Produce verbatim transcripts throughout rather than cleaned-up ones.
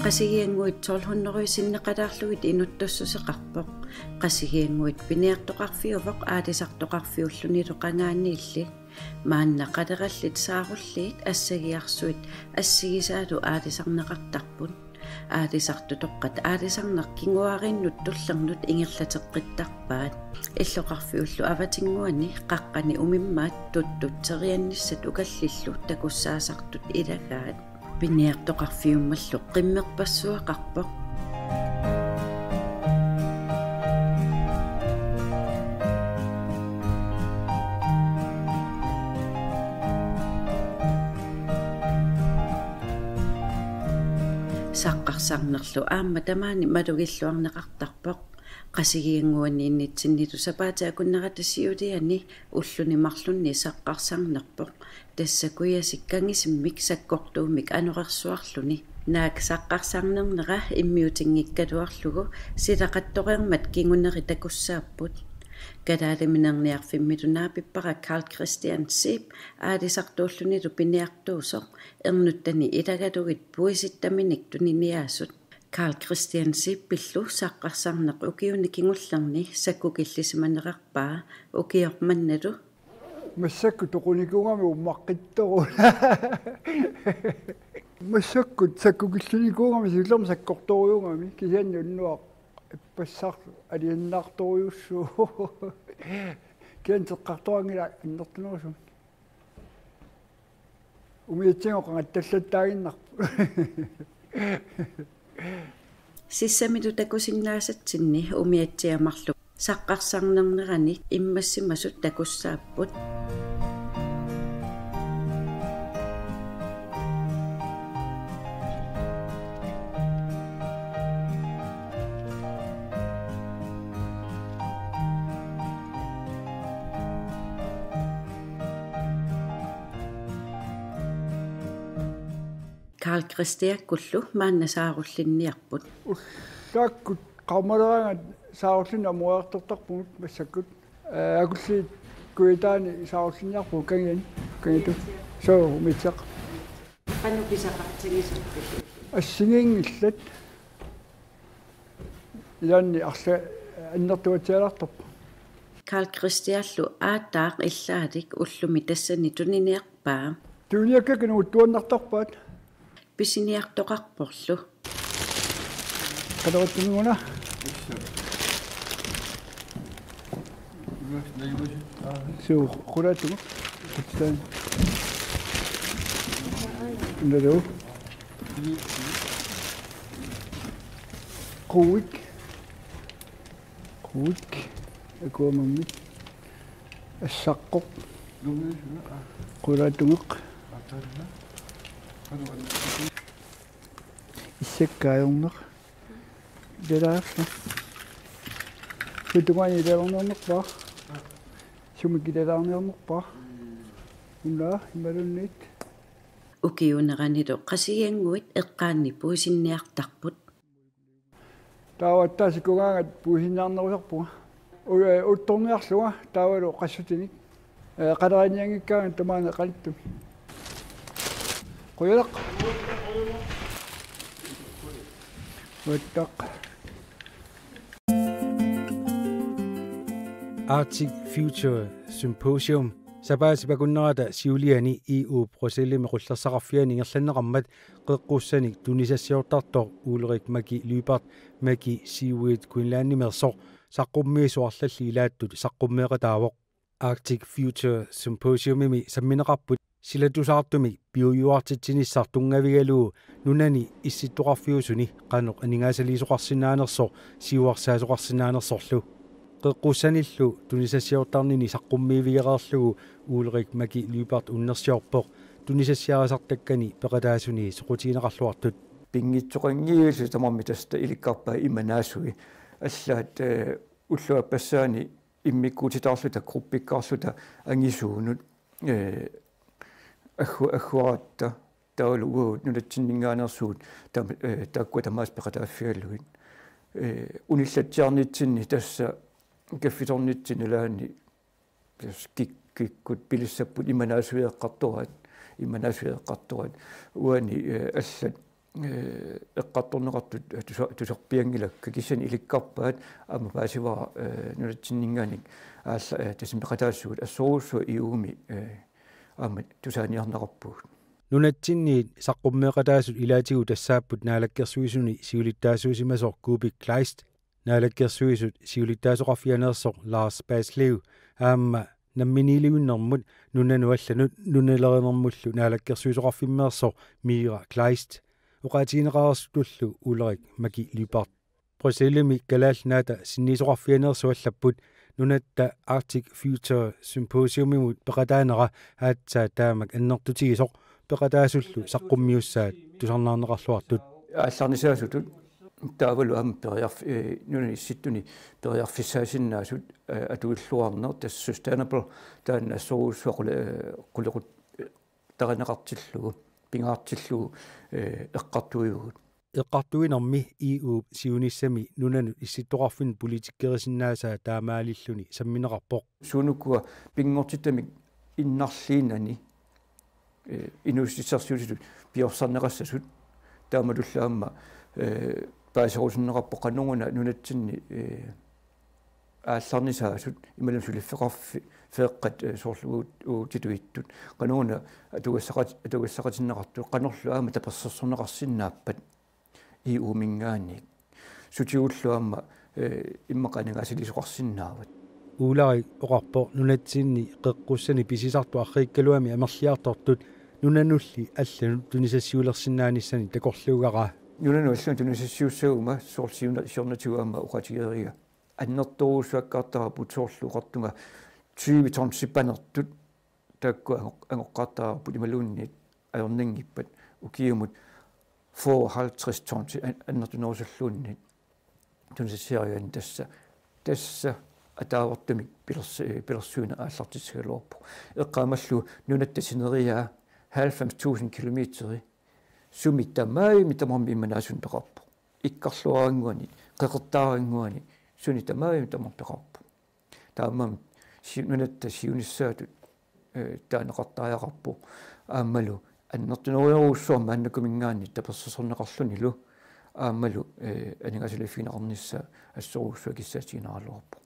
Qasigiannguit tolv hundrede sinneqalaarlugit inuttussuseqarpoq. Qasigiannguit piniartoqarfiuvoq aalisartoqarfiullunilu qangaaniilli. Maanna qalerallit saarulliit assagiarsuit assigisaalu aalisarneqartarput. Aalisartutoqqat aalisarneq kinguariinnut tullernut ingerlateqqittarpaat. Illoqarfiullu avatinnguani qaqqani umimmaat tuttut teriannissat ukallillu takussaasartut ilagaat. Piniartoqarfiummallu qimmerpassuaqarpoq. Saqqarsarnerlu aamma tamaani malugilluarneqartarpoq. Qasigiannguaniinnitsinnilu sapaatip akunnerata siuliani ulluni marlunni saqqarsarnerpoq. Tassa kujasik kangisimmik sakkortuumik anorersuarluni. Naak saqqarsarnernera immiutinngikkaluarlugu silaqattoreermat kinguneri takussaapput. Kalaaliminerniarfimmilu naapippara Karl Christian Zeeb aalisartuullunilu piniartuusoq ernuttani ilagalugit puisittaminik tuniniaasut. Karl Christian Zeebillu saqqarsarneq ukiuni kingullerni sakkukillisimanerarpaa ukioq mannalu. Massakkut toqunikuugami ummaqqittorujuk. Massakkut sakkukillinikuugami siullermik sakkortorujuugami kisianni unnuaq ippassaq aliannaartorujussuuvoq. Kisianni teqqartoraanngilaq annertunerusumik. Umiatsiagut qangattallattaaginnarput. Sissamilu takusinnaasatsinni umiatsiaat marluk saqqarsarnernerani immassimasut takussaapput. Karl Christiakkullu maanna saarullinniarput. Ullaakkut qaumaleraangat saarullinneq amuartortarpugut massakkut. Ee, akulliit kujataani saarullinniarpugut kangiani, kangitu. Soo, umiatsiaq. Qanoq pisaqartigisarpisi? Assigiinngillat. Ilaanni arla annertuatsiaalaartarpoq. Karl Christiallu aataaq illaalik ullumi tassani tuniniarpaa. Tuniniakka kinuguttuannartarpaat. Pisiniartoqarporlu. Qanoq tuniguna? Suu, qulaatigut. Quttaan. Nalu. Quik. Quik. Akuamammik. Assaqqoq. Qulaatigut. Issakka ajorneq. Ilalaarneq. Sutungaani ilalaarniarnerpaa. Sumik ilalaarniarnerpaa. Una imaluunniit. Ukiuuneranilu Qasigiannguit eqqaanni puisinniartarput. Taava aatsaat sikugaangat puisinniarnerusarpunga. U-, ee, uuttorniarlunga taavalu qassutinik. Ee, qalerinianngikkaangat tamaani qalittumi. Qujanaq. Uattaq. Arctic Future Symposium sapaatip akunnerata siuliani I U Bruxellesimi qullersaqarfiani ingerlanneqarmat qeqqussanik tunisassiortartoq Ulrik Maki Lyberth Maki Seaweed Greenlandimeersoq saqqummiisoq arlallit ilaattut saqqummeeqataavoq. Arctic Future Symposiumimi sammineqarput silatusaartumik piujuartitsinissaq tunngavigalugu nunani issittoqarfiusuni qanoq aningaasaliisoqarsinnaanersoq siuarsaasoqarsinnaanersorlu. Qeqqussanillu tunisassiortarnini saqqummiivigereerlugu Ulrik Maki Lyberth unnersiorpoq tunisassiarisartakkani peqataasuni soqutigineqarluartut. Pinngitsoqanngilasi tamarmik tassa ilikkarpaat ima naasui. Allaat, ee, ulluappassaani immikkuutitaarluta gruppikkaarluta angisuunut, ee, aggu-, agguaratta taavalu uagut nunatsinninngaanneersugut tam-, ee, taakkua tamaasa peqataaffigalugit. Ee, unillatsiarnitsinni tassa kaffitornitsinni ilaanni tassa kik-, kikkut pilissapput ima naasui eqqartoraat, ima naasui eqqartoraat. Uani, ee, allat eh, eqqartorneqartut tusa-, tusarpianngilakka, kisianni ilikkarpaat aamma paasivara, eh, nunatsinninngaanniit aalla-, eh, tassami peqataasugut assorujussuaq E U-mi, eh, aamma tusaaniarneqarpugut. Nunatsinniit saqqummeeqataasut ilaatigut tassaapput Naalakkersuisuni siulittaasuusimasoq Kuupik Kleist, Naalakkersuisut siulittaasoqarfianeersoq Lars Baslev aamma namminiilivinnermut nunanut allanut nunalerinermullu Naalakkersuisoqarfimmeersoq Mira Kleist, oqaatigineqareersutullu Ulrik Maki Lyberth. Bruxellesimi Kalaallit Nunaata sinniisoqarfianeersut allapput nunatta Arctic Future Symposiumimut peqataanera aatsaat taamak annertutigisoq peqataasullu saqqummiussaat tusarnaarneqarluartut. Aallarnisaasutut taavalu aamma periarf-, eh, nunani issittuni periarfissaasinnaasut, eh, atuilluarneq, tassa sustainable, taanna assorujussuaq qule-, eh, qulequt-, eh, tarineqartillugu, pingaartillugu, eh, eqqartuivugut. Eqqartuinermi E U-p siunissami nunanut issittoqarfinnut politikkerisinnaasaa taamaalilluni sammineqarpoq. Suunukua pinngortitamik innarliinani, eh, inuussutissarsiutitut piorsarneqassasut, taamatullu aamma, eh, paaserusunneqarpoq qanoruna nunatsinni, eh, aallarnisaasut imaluunniit suliffeqarfi-, -feeqqat, eh, soorlu uagut-, uagutsitut ittut, qanoruna atugassaqat-, atugassaqatinneqartut, qanorlu aamma tapersersorneqarsinnaappat E U-minngaanniit. Sutigullu aamma, eh, immaqa aningaasaliisoqarsinnaavat. Ulrik oqarpoq nunatsinni qeqqussanik pisisartut arriikkaluami amerliartortut nunanulli allanut tunisassiulersinnaanissanik takorluugara. Nunanut allanut tunisassiussaguma soorlu siuna-, siornatigut aamma oqaatigeriga. Annertoorujussuakkaartarput, soorlu oqartunga tyve tonsit panertut taakku angoq-, angoqqaartarput imaluunniit ajornanngippat ukiumut fyrre halvtreds tonsit an-, annertunerusulluunniit tunisassiarigaanni tassa, tassa ataavartumik pilers-, pilersuineq aallartissagaluarpoq. Eqqaamallugu nunatta sineriaa halvfems tusind kilometeri, sumi tamarmi tamarmi immaqa sunaluunniit peqarpoq. Ikkarluarannguani, qeqertaarannguani, suni tamarmi tamarmi peqarpoq. Taamaammat si-, nunatta siunissaatut, eh, taaneqartariaqarpoq. Aammalu annertunerujorujussuarmik maannakkut minngaanniit tapersersorneqarlunilu aammalu, eh, aningaasaliiffigineqarnissaa assorujussuaq kissaatigineraluarpoq.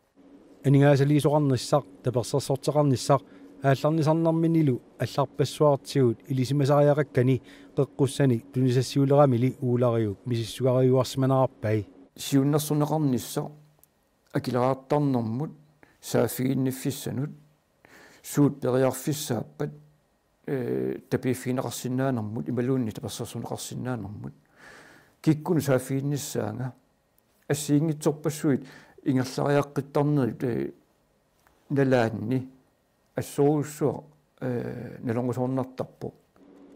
Aningaasaliisoqarnissaq, tapersersorteqarnissaq, aallarnisarnerminilu allarpassuartigut ilisimasariaqakkani qeqqussanik tunisassiuleramili Ulrik misissugarujuarsimanerarpai. Siunnersorneqarnissaq, akileraartarnermut, saaffiginniffissanut, suut periarfissaappat, eh, tapiiffigineqarsinnaanermut imaluunniit tapersersorneqarsinnaanermut. Kikkunnut saaffiginnissaanga, assigiinngitsorpassuit ingerlariaqqittarnerit, eh, nalaanni assorujussuaq, eh, nalorngusoornartarpoq.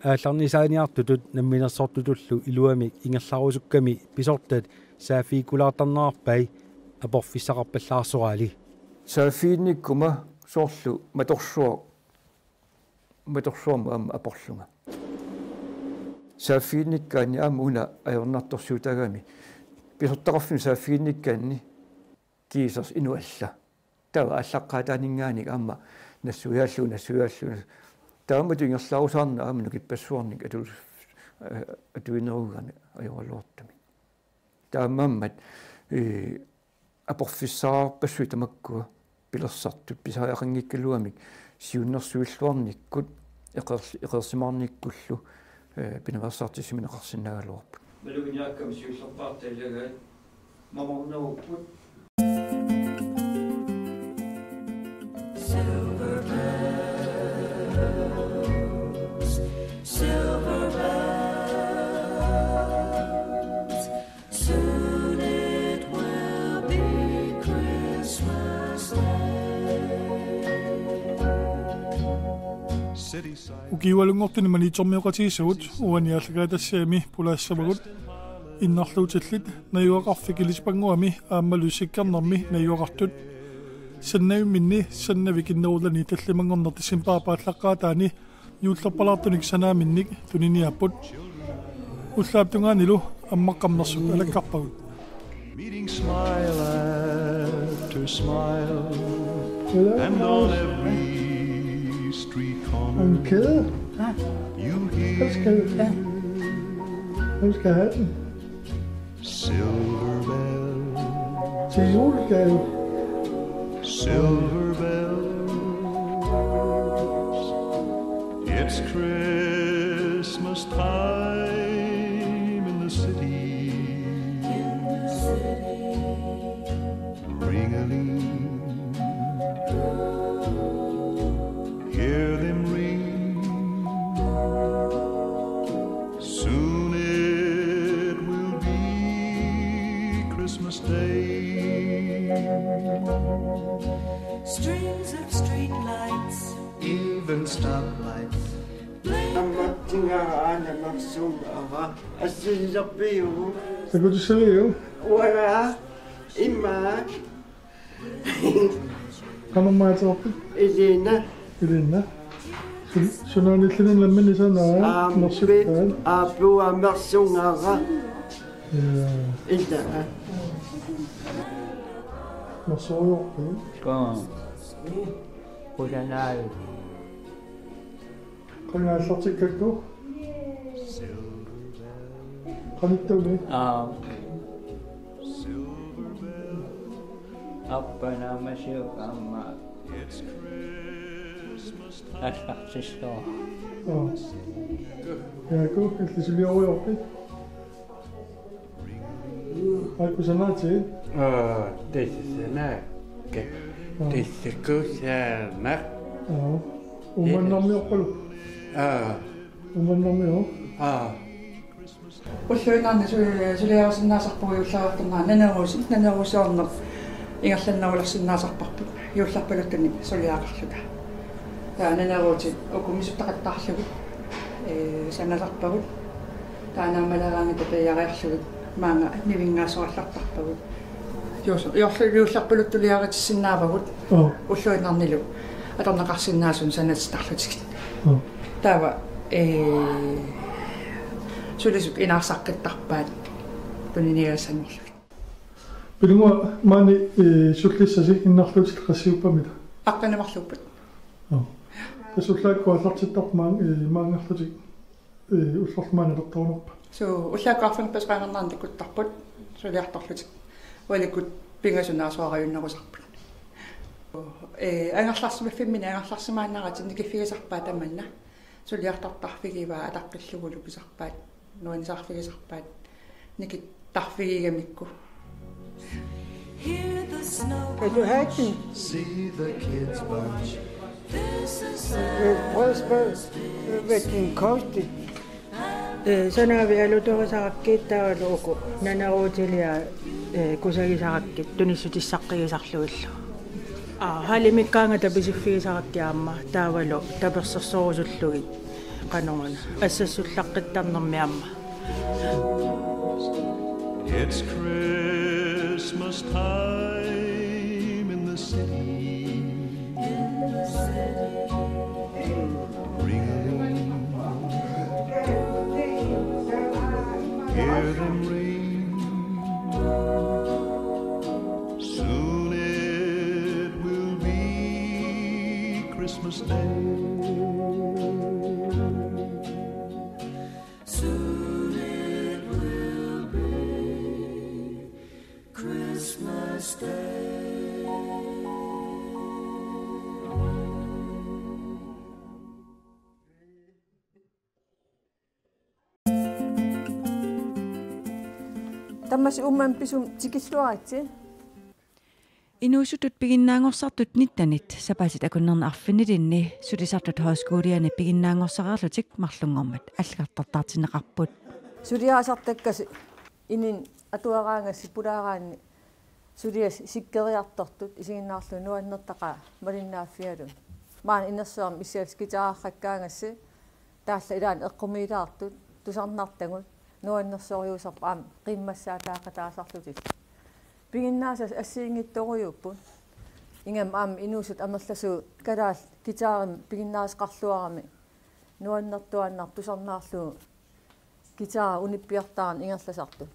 Aallarnisaaniartutut namminersortutullu iluamik ingerlarusukkami pisortat saaffigikkulaartarnerarpai aporfissaqarpallaarsoraali. Saaffiginnikkuma soorlu matorsuaq, matorsuarmut aamma aporlunga. Saaffiginnikkaanni aamma una ajornartorsiutaagami pisortaqarfinnut saaffiginnikkaanni kiisers inuk alla. Taava aallaqqaataaninngaanniit aamma nassuiaallugu, nassuiaallugu. Taamatut ingerlaarusaarneq aamma nukippassuarnik atu-, eh, atuinerugami ajoraluartumik. Taamaammat, eh, aporfissaqarpassuit tamakkua pilersartut pisariaqanngikkaluamik siunnersuilluarnikkut eqeerl-, eqeersimaarnikkullu, eh, pinaveersaartissimaneqarsinnaagaluarput. Maluginiakkami siullerpaartaat ilagaat mamornerupput. Soon it will be Christmas Day. Ukiualunngortuni Maniitsormioqatigiissugut uani aallakaatitassiami pulaassavagut innarluutillit najugaqarfik ilisipannguami aammalu sikkernermi najugaqartut. Sannavimminni Sannavik kinnerulani tallimanngorneq decembarip aallaqqaataani juullerpalaartunik sanaaminnik tuniniaapput. Ullaap tungaanilu ammaqqammersut alakkarpagut. Meeting smile after smile, and on every street corner you hear Skal have den. Silver bells, til julegave. Silver bells, it's Christmas time in the city. Ring-a-ling, hear them ring. Soon it will be Christmas Day. Strings of street lights, even stoplights. Ammatsinga aana marsuunga ava. Assinnerpiu. Takutissaviuk? Uanga. Immaqa. Qanormaa ateqarpit? Elina. Elina. Sun-, sunaanilluunniit nammineq sanaa? Aamma. Mersuttaat. Aappua mersunngara. Ja. Ila. Mersuiorpit? Qaa. Qulanaai. Qanga aallartikkakku? Qanittumi? Aa. Appa naamasiuk aamma. Aallartissuara. Aa. Jaaku, illit sulioriorpit? Aa, kusanaatit? Aa, tassa sanaa. Ke-, aa. Tassa kusanaq. Aa. Uumannarmiorpalu? Aa. Uumannarmioq? Aa. Ulluinnarni su-, suliarisinnaasarpugut juulleriartornera naneruusi-, naneruusiorneq ingerlannerulersinnaasarparput juullerpaluttunik suliaqarluta. Taava naneruutit uku misuttaqattaarlugit, ee, sanasarpagut. Taava naammaleraangatta taagoriarlugit maanga nivinngaasorallartarpagut. Juus-, juull-, juullerpaluttuliaritissinnaavagut. Aa. Ulluinnarnilu atorneqarsinnaasunik sanatittarlutigit. Aa. Taava, ee, sulisut inaarsaqqittarpaat tuniniagassanngorlugit. Pilunnguaq maani, ee, sullissasi innarluutit qassiuppamita? Aqqaneq-marluupput. Aa. Tassa ullaakkut aallartittarput maan-, ee, maanngarlutik, ee, ullorlu maani atortorunarpa? Suu, ullaakkut arfineq-pingasut qaangernerani takkuttarput suliartorlutik. Ualikkut pingasut naasuarajunnerusarput. Ee, angerlarsimaffimminni angerlarsimaannaratik nikiffigisarpaat tamanna. Suliartortarfigivaa ataqqillugulu pisarpaat, nuannisarfigisarpaat nikittarfigigamikku. Hear the snow. Kan du have den? See the kids bunch. This is Øh, prøv at spørge, øh, hvad den koster. Øh, så når vi er lutorisarakkit taavalu uku naneruutilia, øh, kusagisarakkit tunissutissaqqigisarlugillu. Aa, halimikkaangata pisiffigisarakkit aamma taavalu tapersersorusullugit qanoruna assassullaqqittarnermi aamma. It's Christmas time in the city. Ring-a-ling. Hear them ring. Soon it will be Christmas Day. Soon it will be Christmas Day. Tamassi uummammik pisumik tikilluaritsi. Inuusuttut piginnaanngorsartut nittenit sapaatit akunnerni arfinilinni sulisartut højskoliani piginnaanngorsareerlutik marlunngormat allagartartaartinneqarput. Suliarisartakkasi ininni atuaraangassi pulaaraanni suliassat sikkeriartortut isiginnaarlugu nuannertaqaaq malinnaaffigalugu. Maani inersuarmi issiassi guitarerrakkaangassi taallaat ilaanni eqqumiilaartut tusarnaartagut nuannersorujussuusarput aamma qimmassaataaqataasarlutik. Piginnaasat assigiinngitsorujuupput. Ingammik aamma inuusuttut amerlasuut kalaallit guitarimik piginnaasaqarluaramik nuannertuaannartut tusarnaarlugu guitari unippiartaarneq ingerlasartut.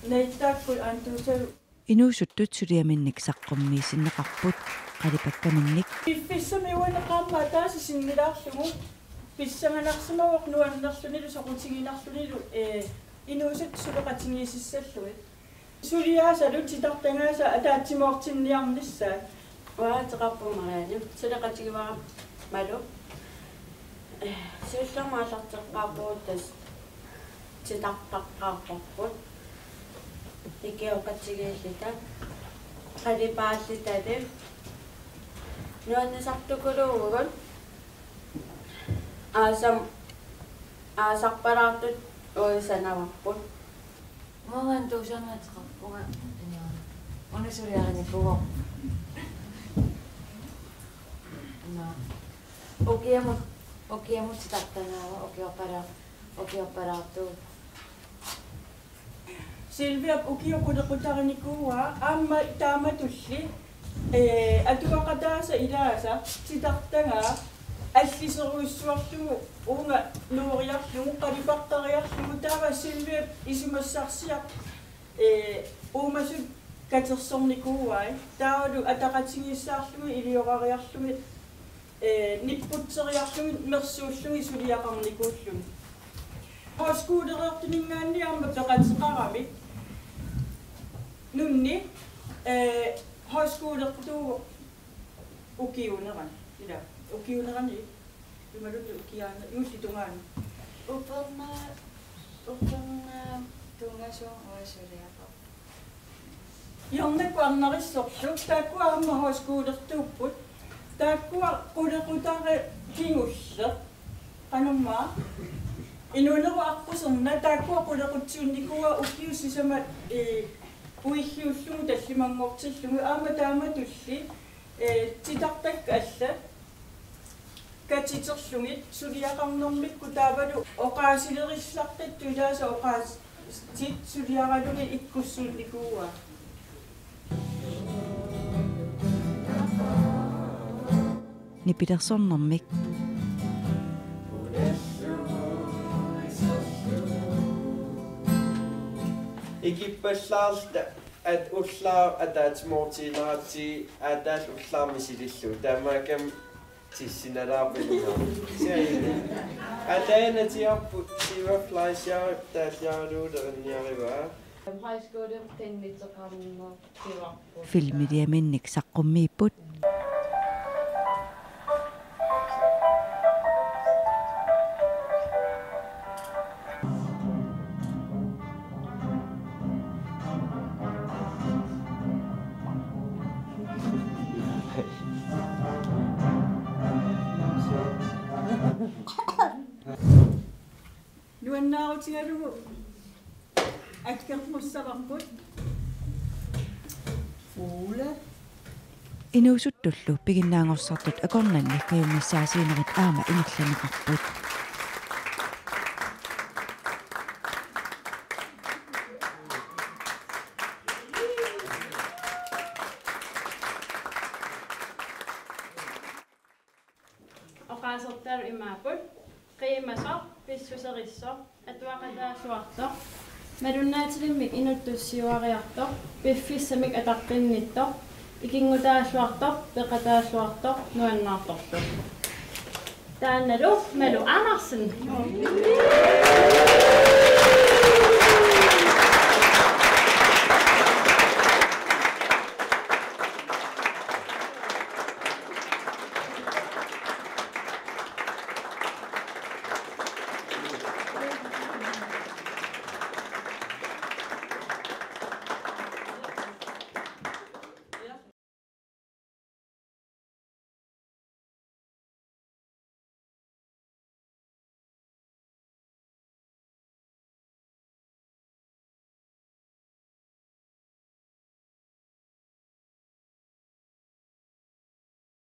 Naittaakkut antuusalu. Inuusuttut suliaminnik saqqummiissinneqarput qalipakkaminnik. Piffissami uani qaammat ataaseq sinnilaarlugu pissanganarsimavoq nuannerlunilu soqutiginarlunilu, ee, Inuusuttut suleqatigiississallugit. Suliaasalu titartagaasa ataatsimoortinniarnissaat. Uanga ateqarpunga Marianne. Suleqatigivara Malu. Siullermik aallarteqqaarpugut tassa titartaqqaarparput. Ikioqatigiilluta. Qalipaallutali. Nuannisartukuluuvugut. Aasam-, aasarpalaartut uagut sanavarput. Uanga tuusanaateqarpunga, ina. Una suliarinikuuvoq. Ima. Ukiamut, ukiamut titartagaava, ukiorpalaa-, ukiorpalaartuuvoq. Silviap ukioq qulequtarinikuuaa aamma taamatulli, ee, atuaqataasa ilaasa titartagaa alliserujussuarlugu uunga nuuriarlugu qalipaqqeriarlugu taava Silviap isumassarsiaq, ee, uumasut katersornikuuai taavalu ataqatigiissaarlugit iliorariarlugit, ee, nipputseriarlugit mersuullugit suliaqarnikuullugit. Højskolereertuninngaanniit aamma peqateqarami. Nunni, ee, højskolertuuvoq ukiuunerani. Ila, ukiuunerani. Imaluunniit ukiaana-, juullip tungaanut. Upperna-, uppernaap tungaasuuvoq uanga suliaqarpoq. Hjørnekvarnarissorlu, taakkua aamma højskolertuupput, taakkua qulequtari kingulleq, qanormaa, inuunerup aqquserna, taakkua qulequtsuunnikuuaa ukiut sisamat, ee, uilliullugu tallimanngortillugu, aamma taamatulli, ee, titartakkat allat, katiterlugit suliaqarnermikkut taavalu oqaasilerisartut ilaasa oqaatsit suliaralugit ikkussuunnikuuaa. Nipilersornermik. Ikippallaarluta at ullaaq ataatsimoortiinnaratsigu aatsaat ullaaq misilillugu. Taamaakkami tissinalaarpinga. Ataanatiarput Siva Fleischer taalliaralugu erinniarivaa. Højskole tenniseqarnerpivarput. Filmiliaminnik saqqummiipput. Nuannaarutigalugu akkertussavarput. Ole. Inuusuttullu piginnaanngorsartut akornanni kajummissaasiinerit aamma ingerlanneqarput. Oqaasertalu imaapput: qiimasoq, pissuserissoq, atuaqataalluartoq, malunnaatilimmik inuttussiuariartoq, piffissamik ataqqinnittoq, ikinngutaalluartoq, peqataalluartoq, nuannaartorlu. Taannalu Malu Andersen.